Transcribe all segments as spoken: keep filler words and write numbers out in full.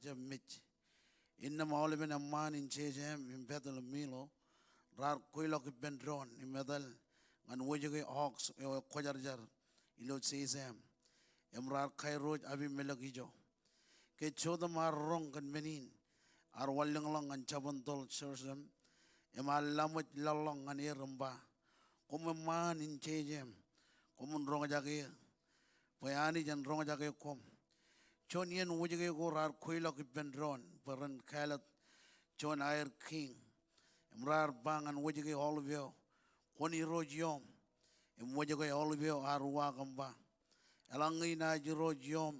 jab mej. Innām aolepen eṃṃaan in Jejem im Beth Millo raar kweilọk ippān doon im etal ñan wōjke ox eo ekwōjarjar ilo Jejem im raar kairooj Abimelek ijo. Ke jota im ear roñ kōn men in, ear wanlōñḷọk ñan jabōntoḷ Jerusalem im ear laṃōj laḷḷọk ñan er im ba, "Koṃ eṃṃaan in Jejem, koṃwin roñjake eō bwe Anij en roñjake koṃ. Juon iien wōjke ko raar kweilọk ippān doon bwe ren kāālōt juon aer kiiñ. Im raar ba ñan wōjke olive eo, 'Kwōn irooj ioom.' Im wōjke olive eo ear uwaak im ba, 'Eḷaññe inaaj irooj ioom,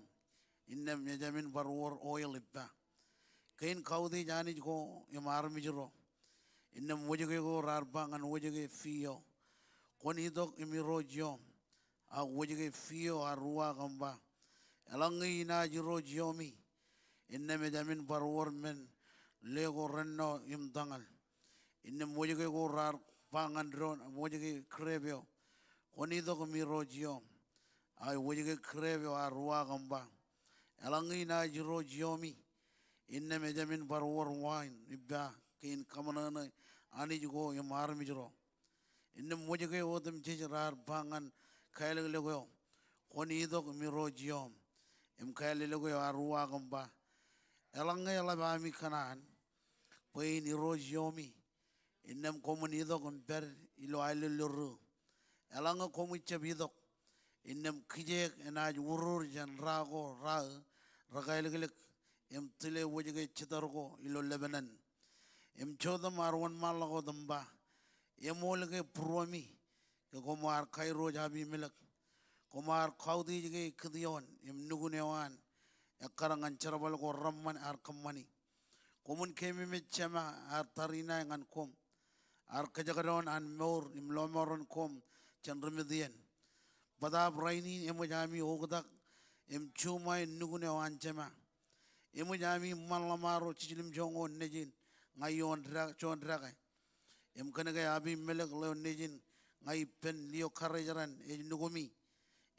innām ejāmin bar wōr oil ippa.' Kein kautiej Anij ko im armej ro. Innām wōjke ko raar ba ñan wōjke fee eo, 'Kwōn itok im irooj ioom.' Ak wōjke fee eo ear uwaak im ba, 'Eḷaññe inaaj irooj iomi, innām ejāmin bar wōr men leko renno im tōñal.' Innām wōjke ko raar ba ñan doon wōjke krep eo, 'Kwōn itok im irooj ioom.' Ak wōjke krep eo ear uwaak im ba, 'Eḷaññe inaaj irooj iomi, innām ejāmin bar wōr wain ippa kein kaṃōṇōṇō Anij ko im armej ro.' Innām wōjke otemjej raar ba ñan kālōklōk eo, 'Kwōn itok im irooj ioom.' Im kālōklōk eo ear uwaak im ba, 'Eḷaññe eḷap ami kōṇaan bwe in irooj iomi, innām koṃwin itok im pād ilo aelōlorū. Eḷaññe koṃij jab itok, innām kijeek enaaj urur jān ra ko raō rekālōklōk im tile wōjke jitōr ko ilo Lebanon.' Im jota im ear wōnṃaanḷọk wōt im ba, 'Eṃool ke būruemi ke koṃ ar kairooj Abimelek. Koṃ ar kautiej ke Gideon im nukun eo an ekkar ñan jerbal ko reṃṃan ear kōṃṃani. Koṃwin keememej jema ear tariṇae ñan koṃ, ear kajekdọọn an mour im lọmọọren koṃ jān ri Midian. Bōtaab rainin eṃōj ami oktak im juṃae nukun eo an jema. Eṃōj ami ṃan ḷōṃaro jiljilimjuonñoul nejin ña ioon da-, juon dake. Im kōnke Abimelek ḷeo nejin ña ippān lio karijeran ej nukumi,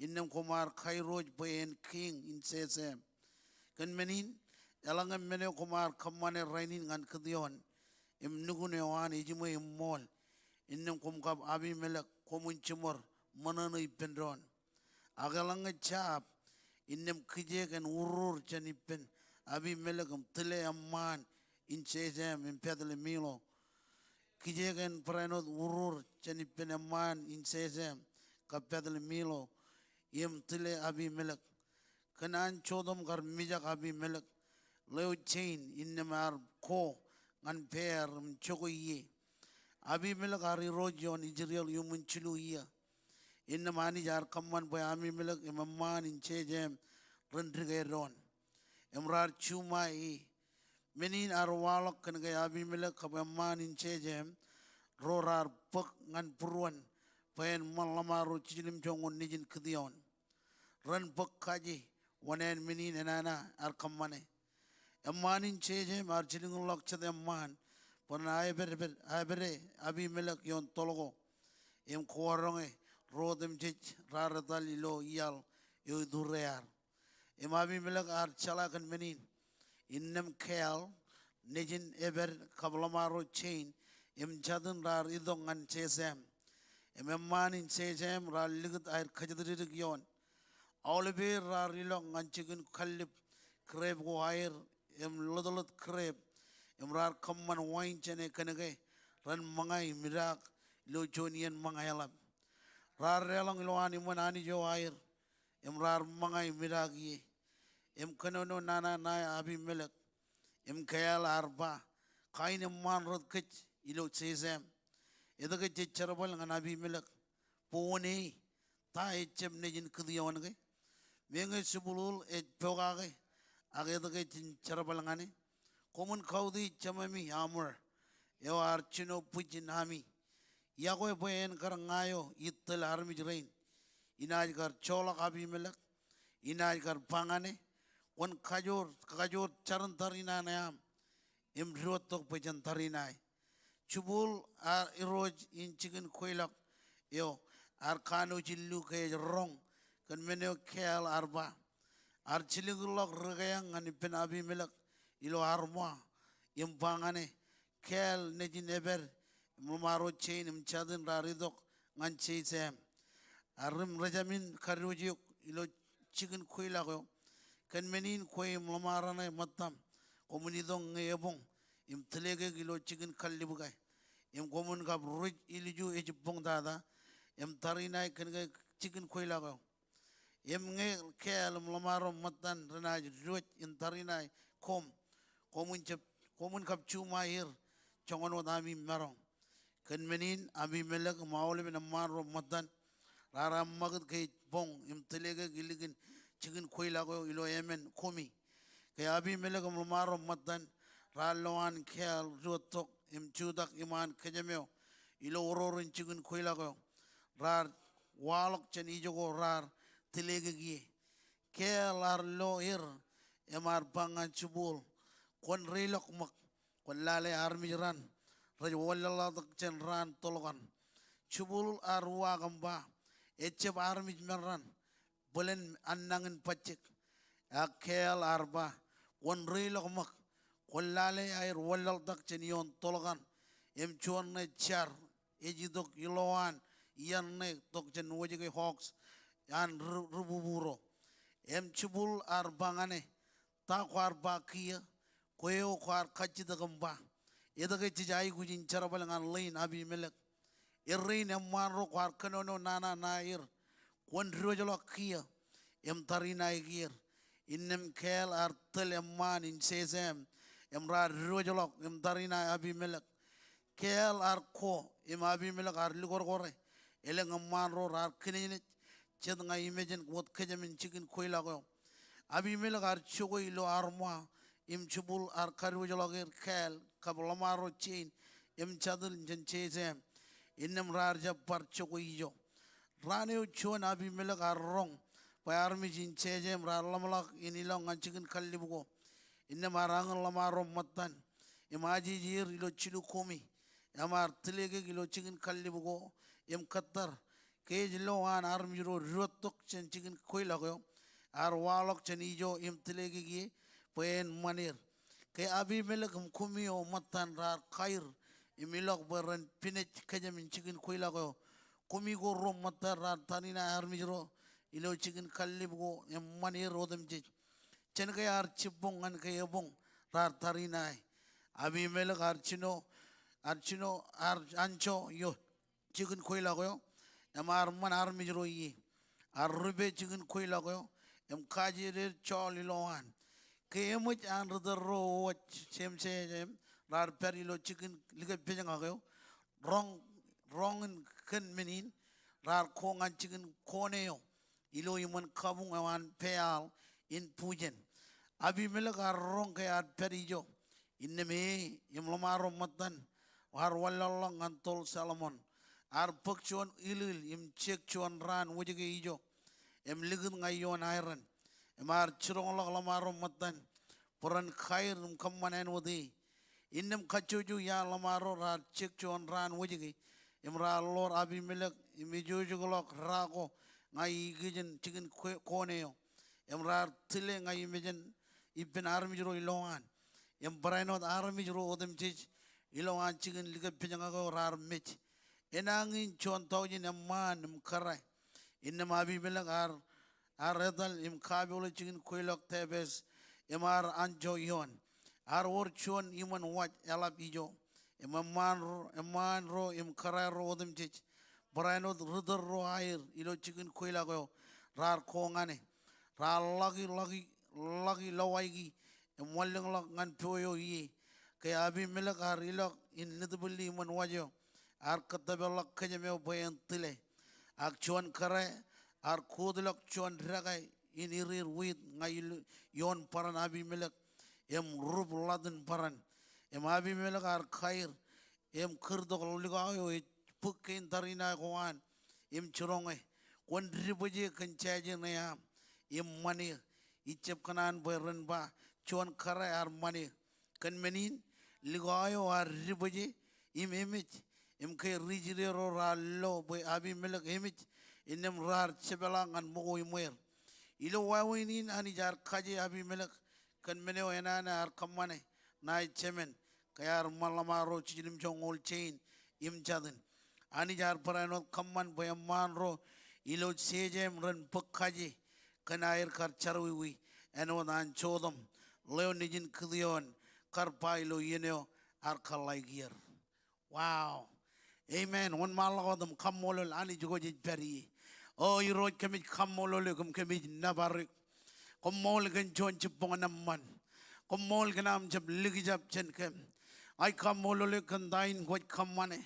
innām koṃ ar kairooj bwe en kiiñ in Jejem. Kōn men in, eḷaññe men eo koṃ ar kōṃṃane rainin ñan Gideon im nukun eo an ejiṃwe im ṃool, innām koṃ kab Abimelek koṃwin jiṃor ṃōṇōṇō ippān doon. Ak eḷaññe jab, innām kijeek en urur jān ippān Abimelek im tile eṃṃaan in Jejem im Beth Millo. Kijeek en barāinwōt urur jān ippān eṃṃaan in Jejem kab Beth Millo im tile Abimelek. Kōn an jota im kar mijak Abimelek ḷeo jein, innām ear ko ñan peer im jokwe ie. Abimelek ear irooj ioon Israel iuṃwin jilu iiō. Innām Anij ear kōṃṃan bwe Abimelek im eṃṃaan in Jejem ren dike doon im raar juṃae e. Men in ear waḷọk kōnke Abimelek kab eṃṃaan in Jejem ro raar bōk ñan būruon bwe en ṃan ḷōṃaro jiljilimjuonñoul nejin Gideon. Ren bōk kaje wōṇāān men in enana ear kōṃṃane. Eṃṃaan in Jejem ear jilkinḷọk jet eṃṃaan bwe ren aepedped, aepede Abimelek ioon toḷ ko im kowadoñe ro otemjej raar etal ilo iaḷ eo iturre ear. Im Abimelek ear jeḷā kōn men in. Innām Gaal, nejin Ebed kab ḷōṃaro jein im jatin raar itok ñan Jejem. Im eṃṃaan in Jejem raar likūt aer kōjatdikdik ioon. Aolepeid raar ilọk ñan jikin kallib krep ko aer im ḷotḷot krep im raar kōṃṃan wain jāne kōnke ren ṃōñā im idaak ilo juon iien ṃōñā eḷap. Raar deḷọñ ilowaan iṃōn anij eo aer im raar ṃōñā im idaak ie. Im kōnono nana ṇae Abimelek. Im Gaal ear ba, "Kain eṃṃaan rot kōj ilo Jejem. Etke jej jerbal ñan Abimelek? Bwe wōn e? Ta ejjab nejin Gideon ke? Meñe jibwilwil ej pokake, ak etke jen jerbal ñan e? Koṃwin kautiej jemami Amor eo ear jino bwijin ami. Iọkwe bwe en kar ña eo itōl armej rein. Inaaj kar joḷọk Abimelek. Inaaj kar ba ñan e, 'Kwōn kajoor, kajoor jarin tariṇae ṇe aṃ im diwōjtok bwe jen tariṇae.'" Jibwilwil ear irooj in jikin kweilọk eo ear kanooj illu ke ej roñ kōn men eo Gaal ear ba. Ear jilkinḷọk rikeañ ñan ippān Abimelek ilo armwa im ba ñan e, Keel nejin epād im ḷōṃaro jein im jatin raar itok ñan Jeisem. Ear ri im rejamin kadiwōj eok ilo jikin kweilọk eo. Kōn men in kwe im ḷōṃaro ṇe ṃōttaṃ, koṃwin itok ñe eboñ im tilekek ilo jikin kallib ke, im koṃwin kab ruj ilju ej ibboñtata im tariṇae kōn ke jikin kweilọk eo. Im ñe Keel im ḷōṃaro ṃōttan renaaj diwōj in tariṇae koṃ, koṃwin jab, koṃwin kab juṃae er joñan wōt ami maroñ. Kōn men in Abimelek im aolepen eṃṃaan ro ṃōttan raar eṃṃakūt ke ej boñ im tilekek ilikin jikin kweilọk eo ilo emān koṃi. Ke Abimelek im ḷōṃaro ṃōttan raar lo an Keel diwōjtok im jutak iṃaan kōjām eo ilo oror in jikin kweilọk eo, raar waḷọk jān ijo ko raar tilekek ie. Keel ear lo er im ear ba ñan Jebul, Kwōn reilọk ṃōk, kwōn lale armej raṇ rej wanlaḷḷọk jān raan toḷ kaṇ. Jebul ear uwaak im ba, Ejjab armej men raṇ, bōlen annañin bajjek. Ak Keel ear ba, Kwōn reilọk ṃōk, kwōn lale aer wanlaḷtak jān ioon toḷ kaṇ im juon ṇe jar ej itok ilowaan iien ṇe tok jān wōjke ox an ri-, ribuburo. Im Jebul ear ba ñan e, Ta kwaar ba kiiō? Kwe eo kwaar kajjitōk im ba, Etke jej aikuj in jerbal ñan ḷein Abimelek? Errein eṃṃaan ro kwaar kōnono nana ṇae er, Kwōn diwōjḷọk kiiō im tariṇae kiiō er. Innām Keel ear tōl eṃṃaan in Jeisem im raar diwōjḷọk im tariṇae Abimelek. Keel ear ko im Abimelek ear likorkore elōñ eṃṃaan ro raar kinejnej jet ña imejān wōt kōjām in jikin kweilọk eo. Abimelek ear jokwe ilo armwa im Jebul ear kadiwōjḷọk er Keel kab ḷōṃaro jein im jatin jān Jeisem. Innām raar jab bar jokwe ijo. Raan eo juon Abimelek ear roñ bwe armej in Jeisem raar ḷōmṇak in ilọk ñan jikin kallib ko. Innām ear añin ḷōṃaro ṃōttan im ajeje er ilo jilu koṃi im ear tilekek ilo jikin kallib ko im kōttar. Ke ej lo an armej ro diwōjtok jān jikin kweilọk eo, ear waḷọk jān ijo im tilekek ie bwe en ṃan er. Ke Abimelek im koṃi eo ṃōttan raar kaer im ilọk bwe ren pinej kōjām in jikin kweilọk eo, koṃi ko ruo ṃōttan raar tariṇae armej ro ilo jikin kallib ko im ṃan er otemjej. Jān ke ear jibboñ ñan ke eboñ raar tariṇae. Abimelek ear jino, ear jino, ear anjọ ioon jikin kweilọk eo im ear ṃan armej ro ie. Ear ripe jikin kweilọk eo im kajeed er joḷ ilowaan. Ke eṃōj an ri tōl ro wōj Jeisem raar pād ilo jikin likōpejñak eo, roñ, roñ in kōn men in raar ko ñan jikin kone eo ilo iṃōn kabuñ eo an Peaal in bujen. Abimelek ear roñ ke ear pād ijo. Innām e im ḷōṃaro ṃōttan ear wanlaḷḷọk ñan toḷ Solomon. Ear bōk juon ilil im jek juon raan wōjke ijo im likūt ña ioon aeran. Im ear jiroñḷọk ḷōṃaro ṃōttan bwe ren kaer im kōṃṃan āinwōt e. Innām kajjojo iaan ḷōṃaro raar jek juon raan wōjke im raar ḷoor Abimelek im ejojokḷọk ra ko ña ikijjien jikin kwe-, kone eo. Im raar tile ña imejān ippān armej ro ilowaan. Im barāinwōt armej ro otemjej ilowaan jikin likōpejñak eo raar mej. Enañin juon taujin eṃṃaan im kōrā. Innām Abimelek ear, ear etal im kapoḷe jikin kweilọk Tebes im ear anjọ ioon. Ear wōr juon iṃōn waj eḷap ijo. Im eṃṃaan ro, eṃṃaan ro im kōrā ro otemjej, barāinwōt ri tōl ro aer ilo jikin kweilọk eo, raar ko ñan e. Raar ḷaki, ḷaki, ḷaki lowaiki im wanlōñḷọk ñan po eo ie. Ke Abimelek ear ilọk in nitpilli iṃōn waj eo, ear kōttōpḷọk kōjām eo bwe en tile. Ak juon kōrā ear kūtḷọk juon dekā in iriir wiit ña ilo, ioon bōran Abimelek im rup ḷatin bōran. Im Abimelek ear kaer im kūrtok likao eo ej bōk kein tariṇae ko an im jiroñ e, Kwōn dibōje kōn jāje ṇe aṃ im ṃan eō. Ijab kōṇaan bwe ren ba juon kōrā ear ṃan eō. Kōn men in, likao eo ear dibōje im emej. Im ke ri Jide ro raar lo bwe Abimelek emej, innām raar jepḷaak ñan ṃōko iṃweer. Ilo wāween in Anij ear kaje Abimelek kōn men eo enana ear kōṃṃane ṇae jemān, ke ear ṃōḷaṃaro jiljino joñoul jein im jatin. Anij ear barāinwōt kōṃṃan bwe eṃṃaan ro ilo jeje im ren bōk kaje kōn aer kar jerọwiwi āinwōt an joteṃ ḷeo nejin Gideon kar ba ilo iien eo ear kōḷḷāik er. Wow. Amen. Wōnṃaanḷọk wōt im kaṃṃoolol Anij ko jej pād ie. O Irooj, kōmij kaṃṃoolol eok im kōmij nōbar eok. Koṃṃool kōn juon jibboñōn eṃṃan. Koṃṃool kōn aṃ jab likjab jān kōm. Ij kaṃṃoolol eok kōn ta in kwōj kōṃṃane.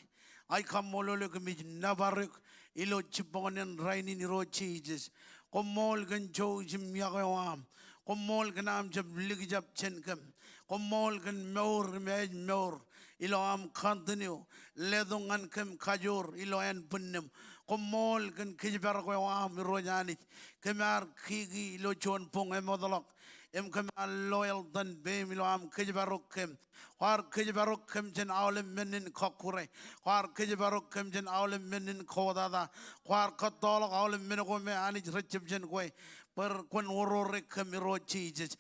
Ij kaṃṃoolol eok im ij nōbar eok ilo jibboñōn in rainin Irooj Jisōs. Koṃṃool kōn jouj im iọkwe eo aṃ. Koṃṃool kōn aṃ jab likjab jān kōm. Koṃṃool kōn mour im ājmour ilo aṃ continue letok ñan kōm kajoor ilo ānbwinnem. Koṃṃool kōn kōjparok eo aṃ Irooj Anij. Kōm ar kiki ilo juon boñ eṃootḷọk im kōm ar lo eḷtan peiṃ ilo aṃ kōjparok kōm. Kwaar kōjparok kōm jān aolep men in kọkkure. Kwaar kōjparok kōm jān aolep men in kotata. Kwaar kōttoḷọk aolep men ko me Anij rejjab jān kwe. Bwe kwōn orore kōm Irooj Jisōs.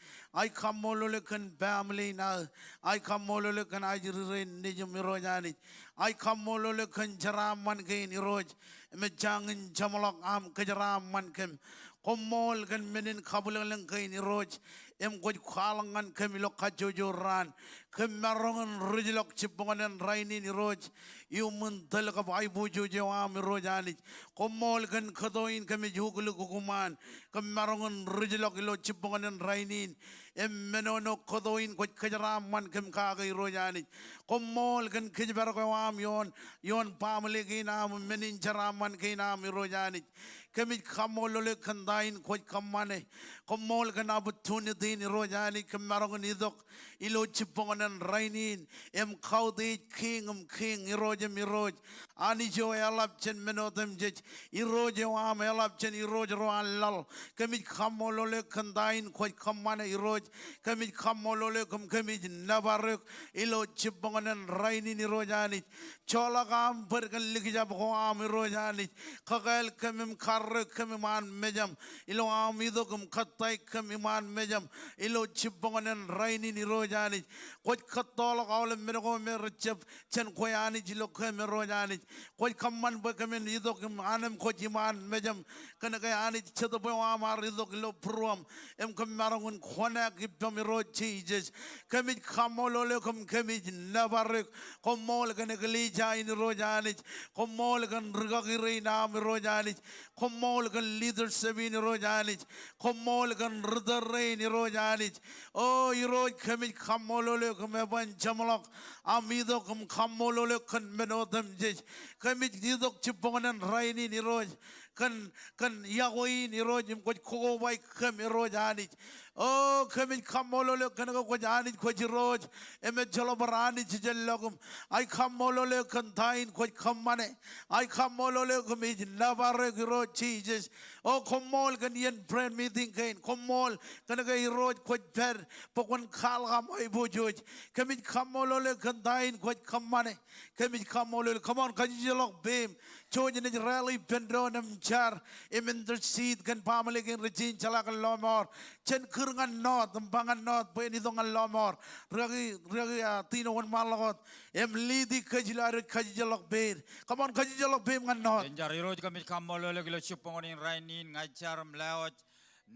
Ij kaṃṃoolol eok kōn family in aō. Ij kaṃṃoolol eok kōn ajri rein nejiṃ Irooj Anij. Ij kaṃṃoolol eok kōn jeraaṃṃan kein Irooj. Im ejjañin jeṃḷọk aṃ kōjeraaṃṃan kōm. Koṃṃool kōn men in kabwilōñlōñ kein Irooj. Im kwōj kwaḷọk ñan kōm ilo kajjojo raan. Kōm maroñ in ruj ḷọk jibboñōn in rainin Irooj. Iuṃwin tōl kab aiboojoj eo aṃ Irooj Anij. Koṃṃool kōn kōto in kōmij uklik ukuṃaan. Kōm maroñ in ruj ḷọk ilo jibboñōn in rainin. Im menono kōto in kwōj kōjeraaṃṃan kōm kake Irooj Anij. Koṃṃool kōn kōjparok eo aṃ ioon, ioon family kein aṃ, men in jeraaṃṃan kein aṃ Irooj Anij. Kōmij kaṃṃoolol eok kōn ta in kwōj kōṃṃane. Koṃṃool kōn opportunity in Irooj Anij kōm maroñ in itok ilo jibboñōn in rainin im kautiej Kiiñ im kiiñ, Irooj im irooj. Anij eo eḷap jān men otemjej, Irooj eo aṃ eḷap jān irooj ro an laḷ. Kōmij kaṃṃoolol eok kōn ta in kwōj kōṃṃane Irooj. Kōmij kaṃṃoolol eok im kōmij nōbar eok ilo jibboñōn in rainin Irooj Anij. Joḷọk aṃ bōd kōn likjab ko aṃ Irooj Anij. Kakāāl kōm im karreoik kōm iṃaan mejaṃ ilo aṃ itok im kōttāik kōm iṃaan mejaṃ ilo jibboñōn in rainin Irooj Anij. Kwōj kōttoḷọk aolep men ko me rejjab jān kwe Anij ilo kōm Irooj Anij. Kwōj kōṃṃan bwe kōmin itok im anemkwōj iṃaan mejaṃ. Kōnke Anij Jetōb eo aṃ ear itok ilo būruōṃ im kōm maroñ in connect ippaṃ Irooj Jisōs. Kōmij kaṃṃoolol eok im kōmij nōbar eok. Koṃṃool kōn eklejia in Irooj Anij. Koṃṃool kōn rikaki rein aṃ Irooj Anij. Koṃṃool kōn leadership in Irooj Anij. Koṃṃool kōn ritōl rein Irooj Anij. O Irooj, kōmij kaṃṃoolol eok im eban jeṃḷọk aṃ itok im kaṃṃoolol eok kōn men otemjej. Kōmij itok jibboñōn in rainin Irooj kōn, kōn yokwe in Irooj im kwōj kobaik kōm Irooj Anij. O kōmij kaṃṃoolol eok kōnke kwōj Anij, kwōj Irooj im ejjeḷọk bar anij ijellọkuṃ. Ij kaṃṃoolol eok kōn ta in kwōj kōṃṃane. Ij kaṃṃoolol eok im ij nōbar eok Irooj Jisōs. O koṃṃool kōn iien prayer meeting kein. Koṃṃool kōnke Irooj kwōj pād bwe kwōn kwaḷọk aṃ aiboojoj. Kōmij kaṃṃoolol eok kōn ta in kwōj kōṃṃane. Kōmij kaṃṃoolol eok. Come on, kajjitōk ḷọk peiṃ. Jouj naaj rally ippān doon im jar im intercede kōn family kein rej jañin jeḷā kōn lọmọọr. Jen kūr ñan north im ba ñan north bwe en itok ñan lọmọọr. Rikaki, rikaki, ah, Tino, wōnṃaanḷọk wōt im lead e kōj ilo ad kajjitōk ḷọk peid. Come on, kajjitōk ḷọk peiṃ ñan north. Jen jar. Irooj, kōmij kaṃṃoolol eok ilo jibboñōn in rainin, ña ij jar im lewōj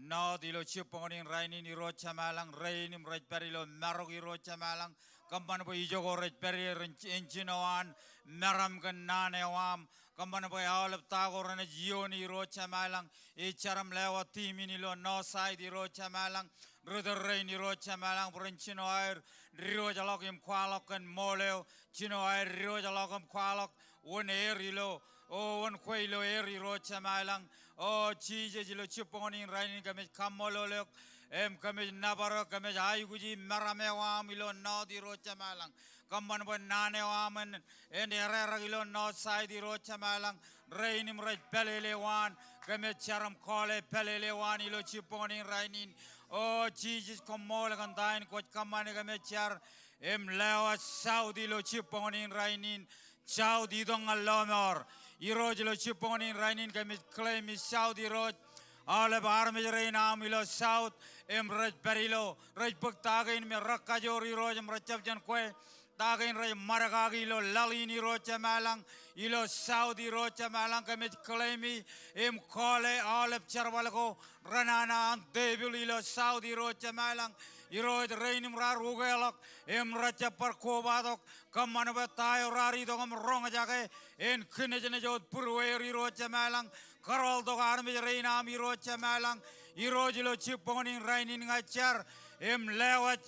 north ilo jibboñōn in rainin Irooj Jemalañ, rein im rej pād ilo marok Irooj Jemalañ. Kōṃṃan bwe ijo ko rej pād ie en jino an meram kōn naan eo aṃ. Kōṃṃan bwe aolep ta ko renaaj iooni Irooj Jemalañ. Ij jar im lewōj team in ilo north side Irooj Jemalañ. Ritōl rein Irooj Jemalañ bwe ren jino aer diwōjḷọk im kwaḷọk kōn ṃool eo. Jino aer diwōjḷọk im kwaḷọk wōn er ilo, o wōn kwe ilo er Irooj Jemalañ. O Jisōs, ilo jibboñōn in rainin kōmij kaṃṃoolol eok im kōmij nōbar eok, kōmij aikuji meram eo aṃ ilo north Irooj Jemalañ. Kōṃṃan bwe naan eo aṃ en, en ererak ilo north side Irooj Jemalañ. Rein im rej pālele waan, kōmij jar im kọọle pālele waan ilo jibboñōn in rainin. O Jisōs, koṃṃool kōn ta in kwōj kōṃṃane. Kōmij jar im lewōj south ilo jibboñōn in rainin. South itok ñan lọmọọr. Irooj, ilo jibboñōn in rainin kōmij claim e south Irooj. aolep armej rein aṃ ilo South, im rej pād ilo, rej bōk ta kein me rekajoor Irooj im rejjab jān kwe. Ta kein rej ṃadkaki ilo laḷ in Irooj Jemalañ, ilo South Irooj Jemalañ, kōmij claim e im kole aolep jerbal ko renana an tepil ilo South Irooj Jemalañ. Irooj rein im raar ukeḷọk im rejjab bar kobatok, kōṃṃan bwe ta eo raar itok im roñjake en kinejnej wōt būrueir Irooj Jemalañ. Kōrọọltok armej rein aṃ Irooj Jemalañ. Irooj ilo jibboñ in rainin ña ij jar im lewōj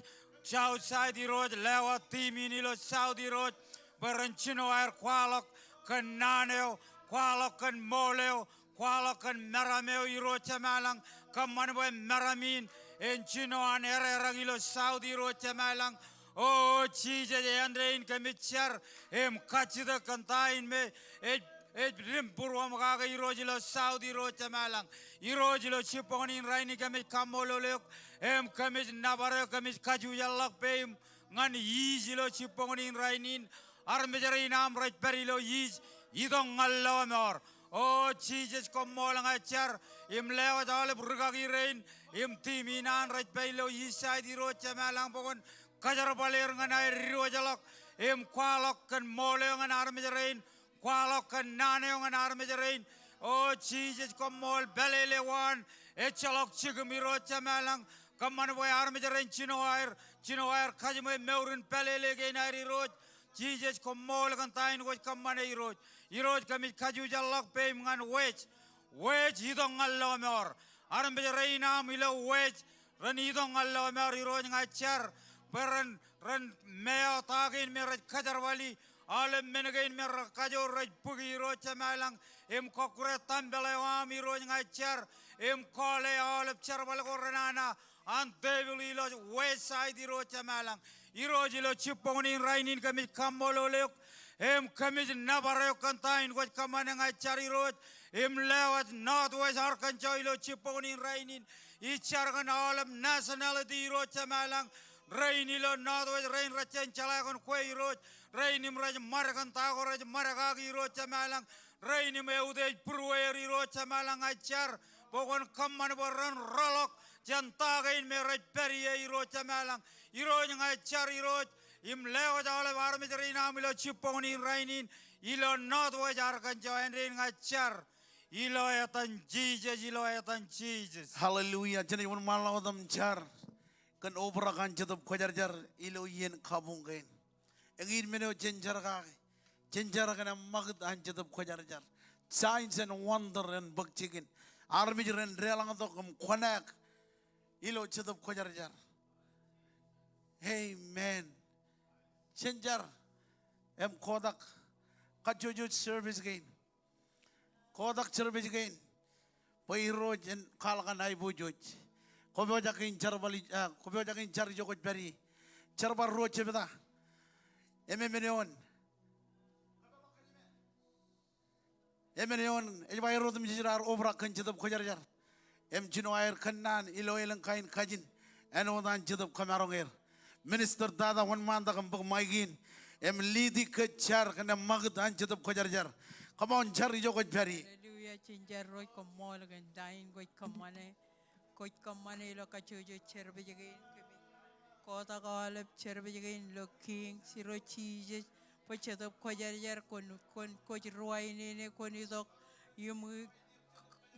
South Side Irooj, lewōj team in ilo South Irooj, bwe ren jino aer kwaḷọk kōn naan eo, kwaḷọk kōn ṃool eo, kwaḷọk kōn meram eo Irooj Jemalañ. Kōṃṃan bwe meram in en jino an ererōñ ilo South Irooj Jemalañ. O Jisōs, āindein kōmij jar im kajjitōk kōn ta in me ej, ej dim būruōṃ kake Irooj ilo South Irooj Jemalañ. Irooj ilo jibboñ in rainin kōmij kaṃṃoolol eok im kōmij nōbar eok, kōmij kajjitōk ḷọk peiṃ ñan East ilo jibboñ in rainin. Armej rein aṃ rej pād ilo East, itok ñan lọmọọr. O Jisōs, koṃṃool, ña ij jar im lewōj aolep rūkaki rein im team in an rej pād ilo East Side Irooj Jemalañ, bwe kwōn kōjerbal er ñan aer diwōjḷọk im kwaḷọk kōn ṃool eo ñan armej rein, kwaḷọk kōn naan eo ñan armej rein. O Jisōs, koṃṃool, pālele eo an ejjeḷọk jikim Irooj Jemalañ. Kōṃṃan bwe armej rein jino aer, jino aer kajiṃwe mour in pālele kein aer Irooj. Jisōs, koṃṃool kōn ta in kwōj kōṃṃane Irooj. Irooj, kōmij kajjitōk ḷọk peiṃ ñan West. West, itok ñan lọmọọr. Armej rein aṃ ilo West ren itok ñan lọmọọr Irooj, ña ij jar bwe ren, ren meo ta kein me rej kōjerbali, aolep men kein me rekajoor rej bōki Irooj Jemalañ, im kọkkure tempel eo aṃ Irooj, ña ij jar im kole aolep jerbal ko renana an tepil ilo West Side Irooj Jemalañ. Irooj, ilo jibboñ in rainin kōmij kaṃṃoolol eok im kōmij nōbar eok kōn ta in kwōj kōṃṃane, ña ij jar Irooj im lewōj Northwest Arkansas ilo jibboñ in rainin. Ij jar kōn aolep nationality Irooj Jemalañ, rein ilo Northwest, rein rej jañin jeḷā kōn kwe Irooj, rein im rej ṃad kōn ta ko rej ṃadkaki Irooj Jemalañ, rein im eutiej būrueir Irooj Jemalañ, ña ij jar bwe kwōn kōṃṃan bwe ren rōḷọk jān ta kein me rej pād ie Irooj Jemalañ. Irooj, ña ij jar Irooj im lewōj aolep armej rein aṃ ilo jibboñ in rainin ilo Northwest Arkansas, āindein ña ij jar ilo etan Jisōs, ilo etan Jisōs. Hallelujah. Jenaaj wōnṃaanḷọk wōt im jar kōn obrak an Jetōb Kwōjarjar ilo iien kabuñ kein. Eñin men eo jen jar kake, jen jar kōn eṃṃakūt an Jetōb Kwōjarjar. Signs and wonder en bōk jikin. Armej ren deḷọñtok im connect ilo Jetōb Kwōjarjar. Amen. Jen jar im kotak kajjojo service kein. Kotak service kein bwe Irooj en kwaḷọk an aiboojoj. Kwō pojak in jar bali, ah, kwō pojak in jar ijo kwōj pād ie. Jar bar ruo jebta. Im emān eoon, emān eoon ej ba er otemjej raar obrak kōn Jetōb Kwōjarjar im jino aer kōnnaan ilo elōñ kain kajin āinwōt an Jetōb kōmaroñ er. Minister Tata, wōnṃaantak im bōk mic in im lead e kōj jar kōn eṃṃakūt an Jetōb Kwōjarjar. Come on, jar ijo kwōj pād ie. Hallelujah, jen jar. Irooj, koṃṃool kōn ta in kwōj kōṃṃane. Kwōj kōṃṃane ilo kajjojo service kein, kōmij kotak aolep service kein ilo Kings, Irooj Jisōs, bwe Jetōb Kwōjarjar kwōn, kwōn, kwōj ruwainene, kwōn itok im,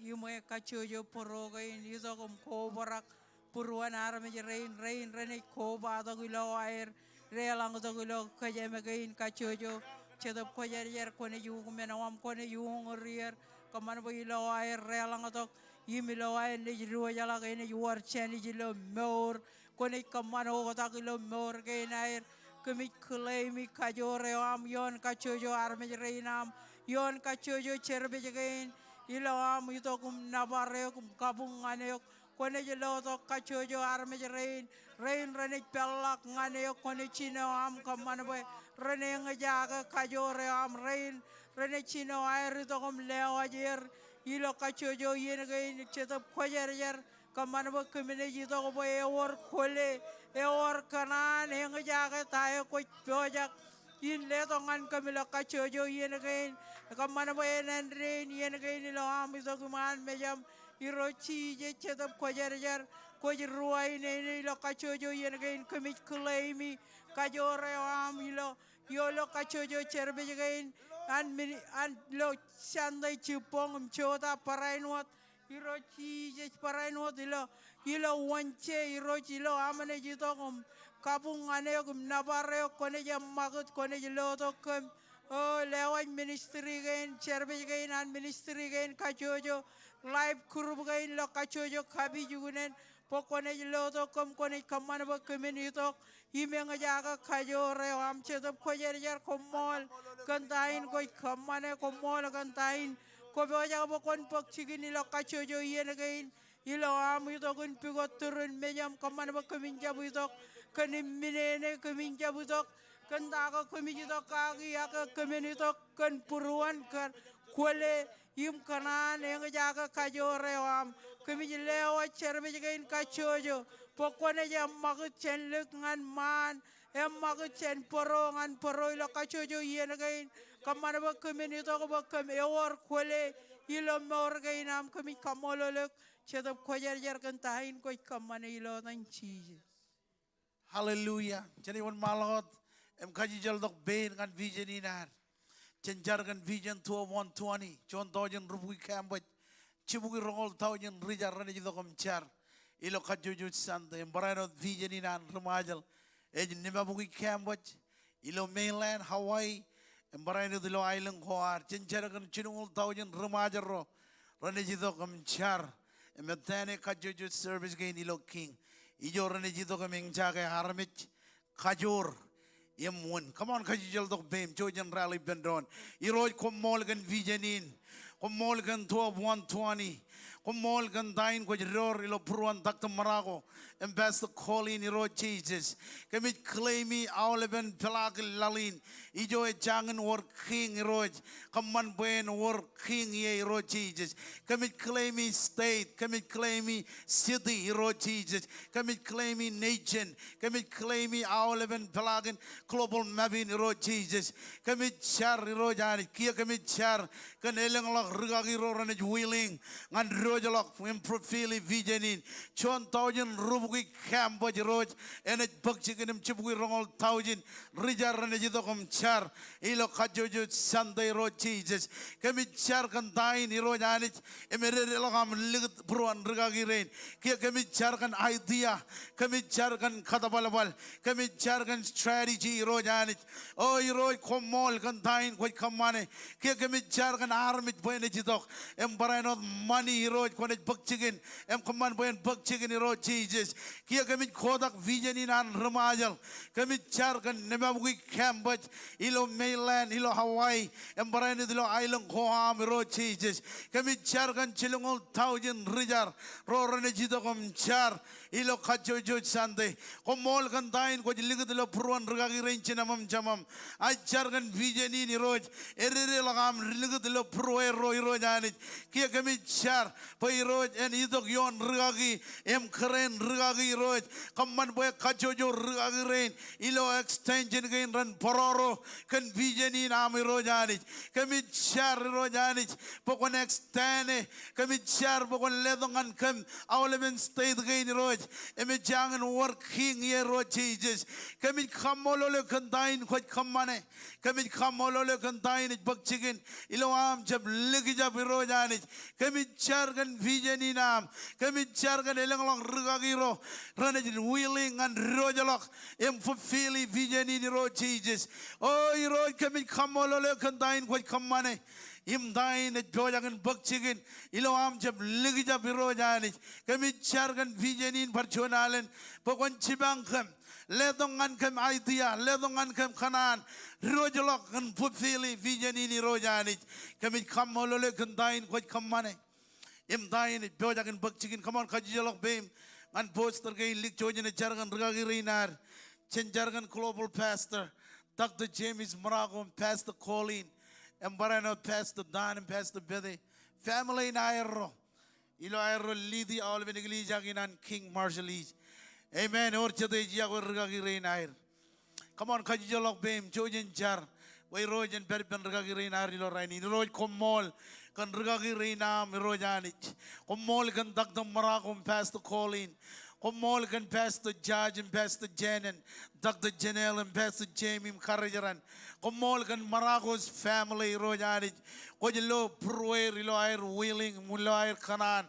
im kajjojo bōro kein, itok im kobrak būruon armej rein, rein renaaj kobatok ilo aer deḷọñtok ilo kōjām kein kajjojo. Jetōb Kwōjarjar, kwōnaaj ukōt men eo aṃ, kwōnaaj uñūr er. Kōṃṃan bwe ilo aer deḷọñtok im ilo aer naaj diwōjḷọk enaaj wōr jānij ilo mour. Kwōnaaj kōṃṃan oktak ilo mour kein aer. Kōmij claim e kajoor eo aṃ ioon kajjojo armej rein aṃ, ioon kajjojo service kein. Ilo aṃ itok im nōbar eok im kabuñ ñan eok. Kwōnaaj lotok kajjojo armej rein, rein renaaj peḷḷọk ñan eok. Kwōnaaj jino aṃ, kōṃṃan bwe ren eñjake kajoor eo aṃ. Rein renaaj jino aer itok im lewōj er ilo kajjojo iien kein, Jetōb Kwōjarjar. Kōṃṃan bwe kōm naaj itok bwe ewōr kwōle, ewōr kōṇaan, eñjake ta eo kwōj pojak in letok ñan kōm ilo kajjojo iien kein. Kōṃṃan bwe enandein iien kein ilo aṃ itok iṃaan mejaṃ Irooj Jisōs Jetōb Kwōjarjar, kwōj ruwainene ilo kajjojo iien kein. Kōmij claim-i kajoor eo aṃ ilo, ilo kajjojo service kein an mini-, an ilo Sunday jibboñ im jota barāinwōt. Irooj Jisōs, barāinwōt ilo, ilo Wednesday, Irooj, ilo aṃ naaj itok im kabuñ ñan eok im nōbar eok, kwōnaaj eṃṃakūt, kwōnaaj lotok kōm. O, lewōj ministry kein, service kein an ministry kein kajjojo, life group kein ilo kajjojo kapijuknen, bwe kwōnaaj lotok kōm, kwōnaaj kōṃṃan bwe kōmin itok im eñjake kajoor eo aṃ. Jetōb Kwōjarjar, koṃṃool kōn ta in kwōj kōṃṃane, koṃṃool kōn ta in kwō pojak bwe kwōn bōk jikin ilo kajjojo iien kein. Ilo aṃ itok in pukot turin mejaṃ, kōṃṃan bwe kōmin jab itok kōn imminene, kōmin jab itok kōn ta ko kōmij itok kaki, ak kōmin itok kōn būruon, kōn kwōle im kōṇaan, eñjake kajoor eo aṃ. Kōmij lewōj service kein kajjojo bwe kwōnaaj eṃṃakūt jān lik ñan ṃaan, eṃṃakūt jān bōro ñan bōro ilo kajjojo iien kein. Kōṃṃan bwe kōmin itok bwe kōm ewōr kwōle ilo mour kein aṃ. Kōmij kaṃṃoolol eok, Jetōb Kwōjarjar, kōn ta in kwōj kōṃṃane ilo etan Jisōs. Hallelujah. Jen wōnṃaanḷọk wōt im kajjeḷọk pein ñan vision in ad. Jen jar kōn vision twelve one twenty, juon taujin rubukwi campus, jibukwi roñoul taujin ri jar renaaj itok im jar ilo kajjojo Sunday. Im barāinwōt vision in an ri Ṃajeḷ ej limabukwi campus ilo mainland Hawaii. Im barāinwōt ilo aelōñ ko ad, jen jar kōn jilñuul taujin ri Ṃajeḷ ro renaaj itok im jar im attend kajjojo service kein ilo King. Ijo renaaj itok im eñjake armej, kajoor im wūn. Come on, kajjeḷọk peim, jouj im rally ippān doon. Irooj, koṃṃool kōn vision in. Koṃṃool kōn twelve one twenty. Koṃṃool kōn ta in kwōj door ilo būruon Doctor Marako im Pastor Colleen, Irooj Jisōs. Kōmij claim-i aolepen peḷaak in laḷ in. Ijo ej jañin wōr king, Irooj. Kōṃṃan bwe en wōr king ie, Irooj Jisōs. Kōmij claim-i state, kōmij claim-i city, Irooj Jisōs. Kōmij claim-i nation, kōmij claim-i aolepen peḷaak in global map in, Irooj Jisōs. Kōmij jar, Irooj Anij, kiiō kōmij jar kōn elōñḷọk rikaki ro renaaj willing ñan diwōjḷọk im fulfill-i vision in. Juon taujin rubukwi campus, Irooj, enaaj bōk jikin im jibukwi roñoul taujin ri jar renaaj itok im jar ilo kajjojo Sunday, Irooj Jisōs. Kōmij jar kōn ta in, Irooj Anij, im ededeḷọk aṃ likūt būruon rikaki rein. Kiiō kōmij jar kōn idea, kōmij jar kōn kōtbōḷbōḷ, kōmij jar kōn strategy, Irooj Anij. O Irooj, koṃṃool kōn ta in kwōj kōṃṃane. Kiiō kōmij jar kōn armej bwe enaaj itok im barāinwōt money, Irooj, kwōnaaj bōk jikin im kōṃṃan bwe en bōk jikin, Irooj Jisōs. Kiiō kōmij kotak vision in an ri Ṃajeḷ. Kōmij jar kōn limabukwi campus ilo mainland, ilo Hawaii, im barāinwōt ilo aelōñ ko aṃ, Irooj Jisōs. Kōmij jar kōn jilñuul taujin ri jar ro renaaj itok im jar ilo kajjojo Sunday. Koṃṃool kōn ta in kwōj likūt ilo būruon rikaki rein, jinōṃ im jemaṃ. Ij jar kōn vision in, Irooj. Ededeḷọk aṃ likūt ilo būruerro, Irooj Anij. Kiiō kōmij jar bwe, Irooj, en itok ioon rikaki im kōrā in rikaki, Irooj. Kōṃṃan bwe kajjojo rikaki rein ilo extension kein ren bōrọro kōn vision in aṃ, Irooj Anij. Kōmij jar, Irooj Anij, bwe kwōn extend e. Kōmij jar bwe kwōn letok ñan kōm aolepen state kein, Irooj, im ej jañin wōr king ie, Irooj Jisōs. Kōmij kaṃṃoolol eok kōn ta in kwōj kōṃṃane. Kōmij kaṃṃoolol eok kōn ta in ej bōk jikin ilo aṃ jab likjab, Irooj Anij. Kōmij jar kōn vision in aṃ. Kōmij jar kōn elōñḷọk rikaki ro renaaj willing ñan diwōjḷọk im fulfill-i vision in, Irooj Jisōs. O Irooj, kōmij kaṃṃoolol eok kōn ta in kwōj kōṃṃane im ta in ej pojak in bōk jikin ilo aṃ jab likjab, Irooj Anij. Kōmij jar kōn vision in bar juon alen bwe kwōn jipañ kōm, letok ñan kōm idea, letok ñan kōm kōṇaan, diwōjḷọk im fulfill-i vision in, Irooj Anij. Kōmij kaṃṃoolol eok kōn ta in kwōj kōṃṃane im ta in ej pojak in bōk jikin. Come on, kajjeḷọk peim ñan pastor kein, lik jouj im jar kōn rikaki rein ad. Jen jar kōn global pastor, Doctor James Marako, Pastor Colleen, im barāinwōt Pastor Dan im Pastor Bete. Family in aerro. Ilo aerro lead-i aolepen eklejia kein an King Marshallese. Amen. Ewōr jet ej iọkwe rikaki rein aer. Come on, kajjeḷọk peim, jouj im jar. Irooj en pād ippān rūkaki rein aer ilo rainin. Irooj koṃṃool kōn rūkaki rein aṃ Irooj Anij. Koṃṃool kōn Doctor Marako im Pastor Colleen. Koṃṃool kōn Pastor Judge im Pastor Jen en, Doctor Janelle im Pastor Jamie im karijeraṇ. Koṃṃool kōn Marako's family Irooj Anij. Kwōj lo būrueir ilo aer willing, ilo aer kōṇaan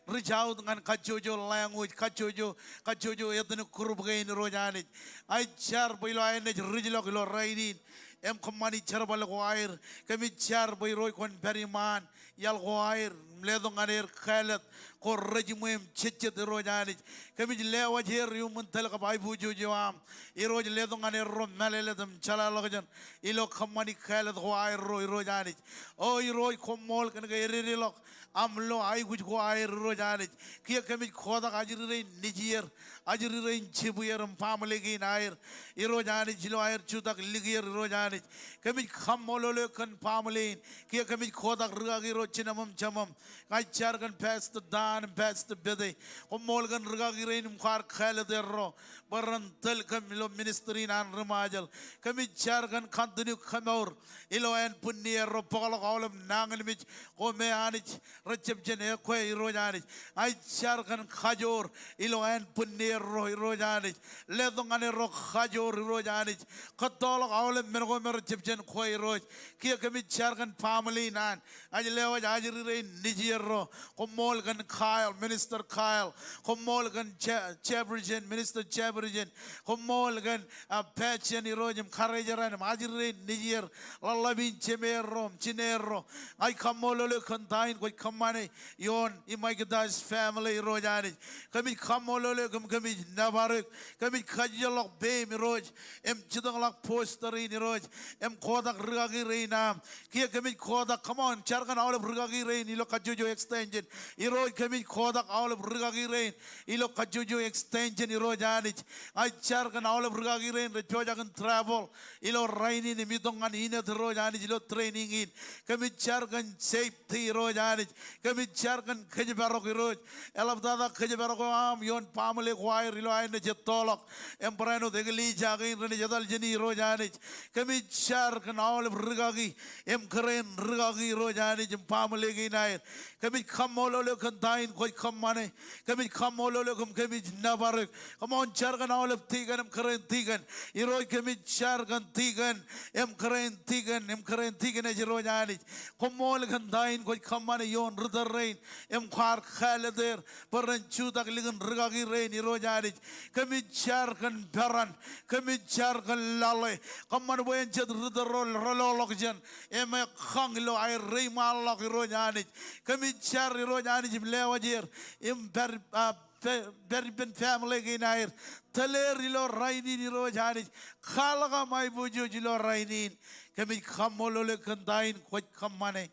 reach out ñan kajjojo language, kajjojo, kajjojo ethnic group kein Irooj Anij. Ij jar bwe ilo aer naaj rijḷọk ilo rainin im kōṃṃani jerbal ko aer. Kōmij jar bwe Irooj kwōn pād iṃaan iaḷ ko aer im letok ñan er kāālōt ko rejiṃwe im jejjet Irooj Anij. Kōmij lewōj er iuṃwin tōl kab aiboojoj eo aṃ. Irooj letok ñan erro mālōtlōt im jeḷāḷọkjeṇ ilo kōṃṃani kāālōt ko aerro Irooj Anij. O Irooj koṃṃool kōn ke ededeḷọk aṃ lo aikuj ko aer Irooj Anij. Kiiō kōmij kotak ajri rein nejier, ajri rein jibwier im baaṃle kein aer Irooj Anij ilo aer jutak likier Irooj Anij. Kōmij kaṃṃoolol eok kōn baaṃle in. Kiiō kōmij kotak rūkaki ro jinem im jemem. Ij jar kōn Pastor Don im Pastor Bete. Koṃṃool kōn rūkaki rein im kwaar kāālōt erro bwe ren tōl kōm ilo ministry in an ri-Ṃajeḷ. Kōmij jar kōn continue kemour ilo ānbwinnierro, bōkḷọk aolep nañinmej ko me Anij rejjab jān ekwe Irooj Anij. Ij jar kōn kajoor ilo ānbwinnierro Irooj Anij. Letok ñan erro kajoor Irooj Anij. Kōttoḷọk aolep men ko me rejjab jān kwe Irooj. Kiiō kōmij jar kōn baaṃle in an. Ij lewōj ajri rein nejierro. Koṃṃool kōn Kyle, Minister Kyle. Koṃṃool kōn Je-, Jefferson, Minister Jefferson. Koṃṃool kōn, ah, Passion Irooj im karijeraṇ im ajri rein nejier. Ḷōḷḷap in jemeerro im jineerro. Ij kaṃṃoolol eok kōn ta in kwōj kōṃṃane ioon Imaikita's family Irooj Anij. Kōmij kaṃṃoolol eok im kōmij nōbar eok. Kōmij kajjeḷḷọk peiṃ Irooj im jitōñḷọk poster in Irooj im kotak rūkaki rein aṃ. Kiiō kōmij kotak, come on, jar kōn aolep rūkaki rein ilo kajjojo extension. Irooj kōmij kotak aolep rūkaki rein ilo kajjojo extension Irooj Anij. Ij jar kōn aolep rūkaki rein rej pojak in travel ilo rainin im itok ñan Enid Irooj Anij ilo training in. Kōmij jar kōn safety Irooj Anij. Kōmij jar kōn kōjparok Irooj. Eḷaptata kōjparok eo aṃ ioon baaṃle ko aer ilo aer naaj ettoḷọk im barāinwōt eklejia kein renaaj etal jāni Irooj Anij. Kōmij jar kōn aolep rūkaki im kōrā in rūkaki Irooj Anij im baaṃle kein aer. Kōmij kaṃṃoolol eok kōn ta in kwōj kōṃṃane. Kōmij kaṃṃoolol eok im kōmij nōbar eok. Come on, jar kōn aolep tikōn im kōrā in tikōn. Irooj kōmij jar kōn tikōn im kōrā in tikōn im kōrā in tikōn ej Irooj Anij. Koṃṃool kōn ta in kwōj kōṃṃane ioon ri-tōl rein im kwaar kāālōt er bwe ren jutak likin rūkaki rein Irooj Anij. Kōmij jar kōn peran, kōmij jar kōn lale. Kōṃṃan bwe en jet ri-tōl ro reḷọkḷọk jān im ekkañ ilo aer reiṃaanḷọk Irooj Anij. Kōmij jar Irooj Anij im lewōj er im pād, ah, pā-, pād ippān family kein aer. Tōl er ilo rainin Irooj Anij. Kwaḷọk aṃ aiboojoj ilo rainin. Kōmij kaṃṃoolol eok kōn ta in kwōj kōṃṃane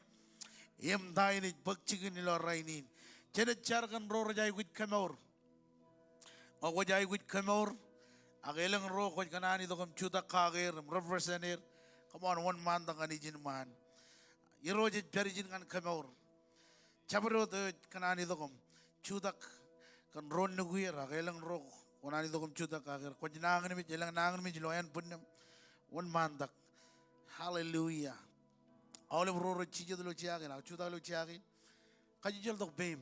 im ta in ej bōk jikin ilo rainin. Jen jar kōn ro rej aikuj kemour. Ak kwōj aikuj kemour, ak elōñ ro kwōj kōṇaan itok im jutak kake er im represent er. Come on, wōnṃaantak ñan ijin ṃaan. Irooj ej pād ijin ñan kemour. Jabdewōt eo ej kōṇaan itok im jutak kōn ro nukwier, ak elōñ ro kōṇaan itok im jutak kake er. Kwōj nañinmej, elōñ nañinmej ilo ānbwinnūṃ. Wōnṃaantak. Hallelujah. Aolep ro rej jijet ilo jea kein, ak jutak ilo jea kein. Kajjitōk peiṃ.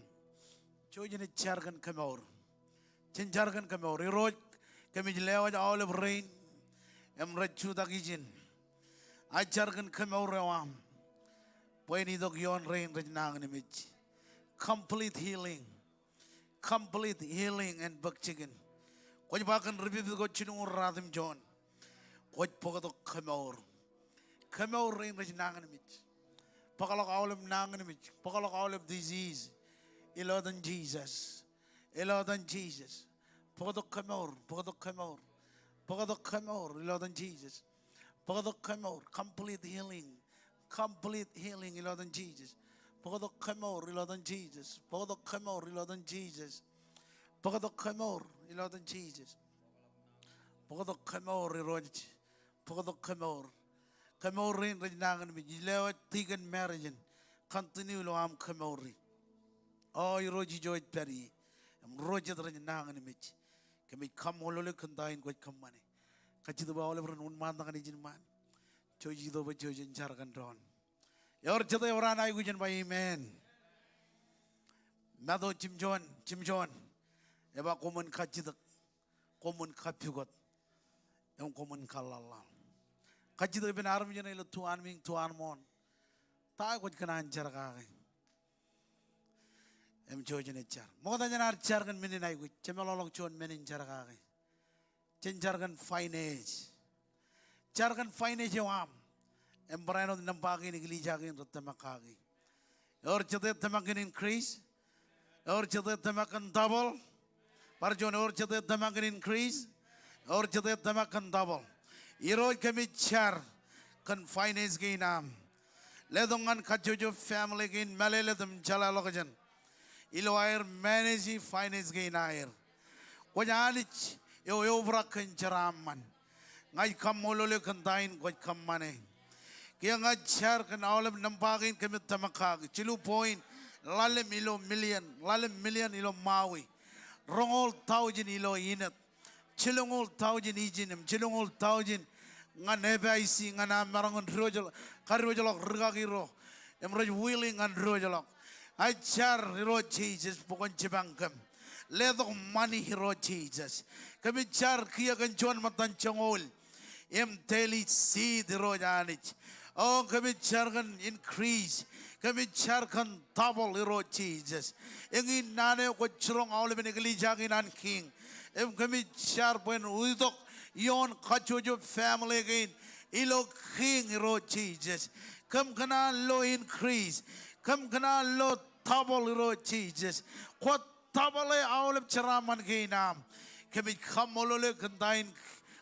Jouj im jar kōn kemour. Jen jar kōn kemour. Irooj, kōmij lewōj aolep rein im rej jutak ijin. Ij jar kōn kemour eo aṃ bwe en itok ioon rein rej nañinmej. Complete healing. Complete healing en bōk jikin. Kwōj ba kōn ri-pipit ko jilñuul ruatimjuon. Kwōj bōktok kemour. Kemour rein rej nañinmej. Bōkḷọk aolep nañinmej. Bōkḷọk aolep disease. Ilo etan Jisōs. Ilo etan Jisōs. Bōktok kemour. Bōktok kemour. Bōktok kemour. Ilo etan Jisōs. Bōktok kemour. Complete healing. Complete healing ilo etan Jisōs. Bōktok kemour ilo etan Jisōs. Bōktok kemour ilo etan Jisōs. Bōktok kemour ilo etan Jisōs. Bōktok kemour Irooj. Bōktok kemour. Kemour rein rej nañinmej. Ij lewōj tikōn marriage in. Continue ilo aṃ kemouri. O Irooj ijo ej pād ie. Im ro jet rej nañinmej. Kōmij kaṃṃoolol eok kōn ta in kwōj kōṃṃane. Kajjitōk bwe aolep ren wōnṃaantak ñan ijin ṃaan. Jouj itok bwe jouj jen jar kōn doon. Ewōr jete ewōr an aikuj in ba amen. Matu jimjuon, jimjuon. Eba koṃwin kajjitōk, koṃwin kapukot, im koṃwin kaḷḷaḷḷaḷ. Kajjitōk ippān armej eṇ ilo tuanmiiñ tuanmooṇ. Ta eo kwōj kōṇaan jar kake? Im jouj jen jar. Ṃokta jān ad jar kōn men in aikuj, jemeḷọkḷọk juon men in jar kake. Jen jar kōn finance. Jar kōn finance eo aṃ. Im barāinwōt nōṃba kein eklejia kein rej tōmak kaki. Ewōr jete tōmak kōn increase? Ewōr jete tōmak kōn double? Bar juon, ewōr jete tōmak kōn increase? Ewōr jete tōmak kōn double? Irooj, kōmij jar kōn finance kein aṃ. Letok ñan kajjojo family kein, mālōtlōt im jeḷāḷọkjeṇ ilo aer manage finance kein aer. Kwōj Anij eo eobrak kōn jeraaṃṃan. Ña ij kaṃṃoolol eok kōn ta in kwōj kōṃṃane. Kiiō ña ij jar kōn aolep nōṃba kein kōmij tōmak kaki. Jilu point ḷalem ilo million, ḷalem million ilo Maui. Roñoul taujin ilo Enid. Jilñoul taujin ijin im jilñoul taujin ñan F I C ñan aṃ maroñ in diwōjḷọk, kadiwōjḷọk rikaki ro im rej willing ñan diwōjḷọk. Ij jar Irooj Jisōs bwe kwōn jipañ kōm. Letok ṃani Irooj Jisōs. Kōmij jar kiiō kōn juon ṃōttan joñoul im daily seed Irooj Anij. O kōmij jar kōn increase. Kōmij jar kōn double Irooj Jisōs. Eñin naan eo kwōj jiroñ aolepen eklejia kein an Kiiñ. Im kōmij jar bwe en itok ioon kajjojo family kein ilo Kiiñ Irooj Jisōs. Kōm kōṇaan lo increase. Kōm kōṇaan lo double Irooj Jisōs. Kwōj double e aolep jeraaṃṃan kein aṃ. Kōmij kaṃṃoolol eok kōn ta in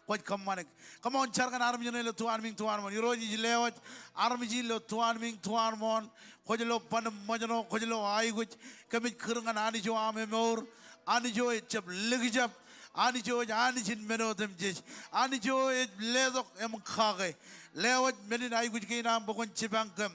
kwōj kōṃṃane. Come on, jar kōn armej eṇ ilo tuanmiiñ tuanmooṇ. Irooj ij lewōj armej ilo tuanmiiñ tuanmooṇ. Kwōj lo ban im ṃōjṇọ, kwōj lo aikuj. Kōmij kūr ñan Anij eo aṃ emour. Anij eo ejjab likjab. Anij eo ej Anij in men otemjej. Anij eo ej letok im kake. Lewōj men in aikuj kein aṃ bwe kwōn jipañ kōm.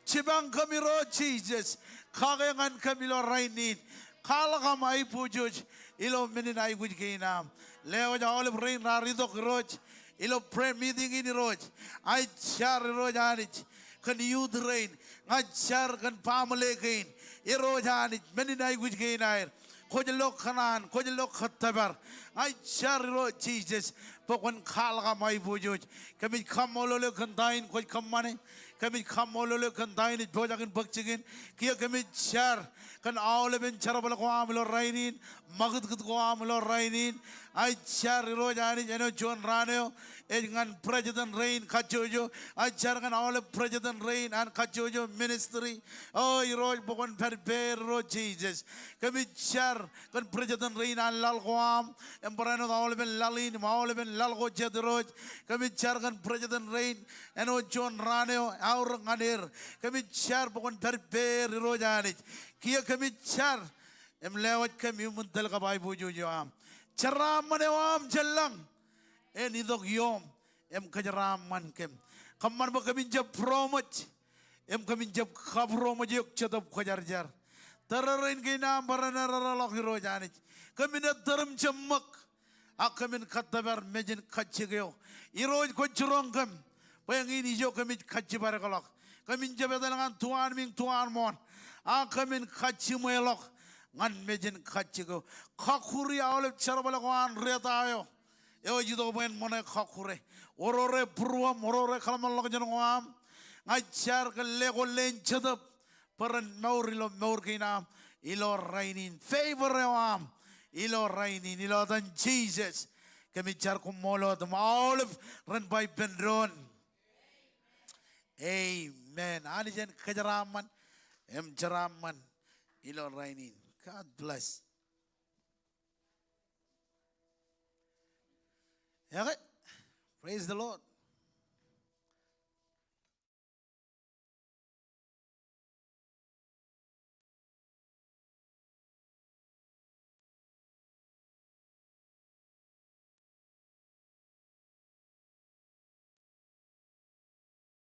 Jipañ kōm Irooj Jisōs. Kake ñan kōm ilo rainin. Kwaḷọk aṃ aiboojoj ilo men in aikuj kein aṃ. Lewōj aolep rein raar itok Irooj ilo prayer meeting in Irooj. Ij jar Irooj Anij kōn youth rein. Ña ij jar kōn baaṃle kein. Irooj Anij men in aikuj kein aer. Kwōj lo kōṇaan, kwōj lo kōttōpar. Ña ij jar Irooj Jisōs bwe kwōn kwaḷọk aṃ aiboojoj. Kōmij kaṃṃoolol eok kōn ta in kwōj kōṃṃane. Kōmij kaṃṃoolol eok kōn ta in ej pojak in bōk jikin. Kiiō kōmij jar kōn aolepen jerbal ko aṃ ilo rainin, ṃakūtkūt ko aṃ ilo rainin. Ij jar Irooj Anij āinwōt juon raan eo ej ñan president rein kajjojo. Ij jar kōn aolep president rein an kajjojo ministry. O Irooj bwe kwōn pād ippāer Irooj Jisōs. Kōmij jar kōn president rein an laḷ ko aṃ, im barāinwōt aolepen laḷ in, im aolepen laḷ ko jet Irooj. Kōmij jar kōn president rein āinwōt juon raan eo eaorōk ñan er. Kōmij jar bwe kwōn pād ippāer Irooj Anij. Kiiō kōmij jar im lewōj kōm iuṃwin tōl kab aiboojoj eo aṃ. Jeraaṃṃan eo aṃ jān lañ en itok iom im kōjeraaṃṃan kōm. Kōṃṃan bwe kōmin jab būroṃōj im kōmin jab kabūroṃōj eok Jetōb Kwōjarjar. Tōrerein kein aṃ barāinwōt erereḷọk Irooj Anij. Kōmin ettōr im jab ṃōk. Ak kōmin kōttōpar mejān kajjik eo. Irooj kwōj jiroñ kōm bwe eñin ijo kōmij kajjibadekḷọk. Kōmin jab etal ñan tuanmiiñ tuanmooṇ. Ak kōmin kajjiṃweḷọk ñan mejān kajjik eo. Kọkkure aolep jerbal ko an reta eo eo ej itok bwe en ṃōṇe kọkkure. Orore būruōm, orore kōḷmānḷọkjeṇ ko aṃ. Ña ij jar kōn ḷe ko ḷeen Jetōb bwe ren mour ilo mour kein aṃ ilo rainin. Favor eo aṃ ilo rainin ilo etan Jisōs. Kōmij jar koṃṃool wōt im aolep ren ba ippān doon, amen. Anij en kōjeraaṃṃan im jeraaṃṃan ilo rainin. God bless. Okay. Praise the Lord.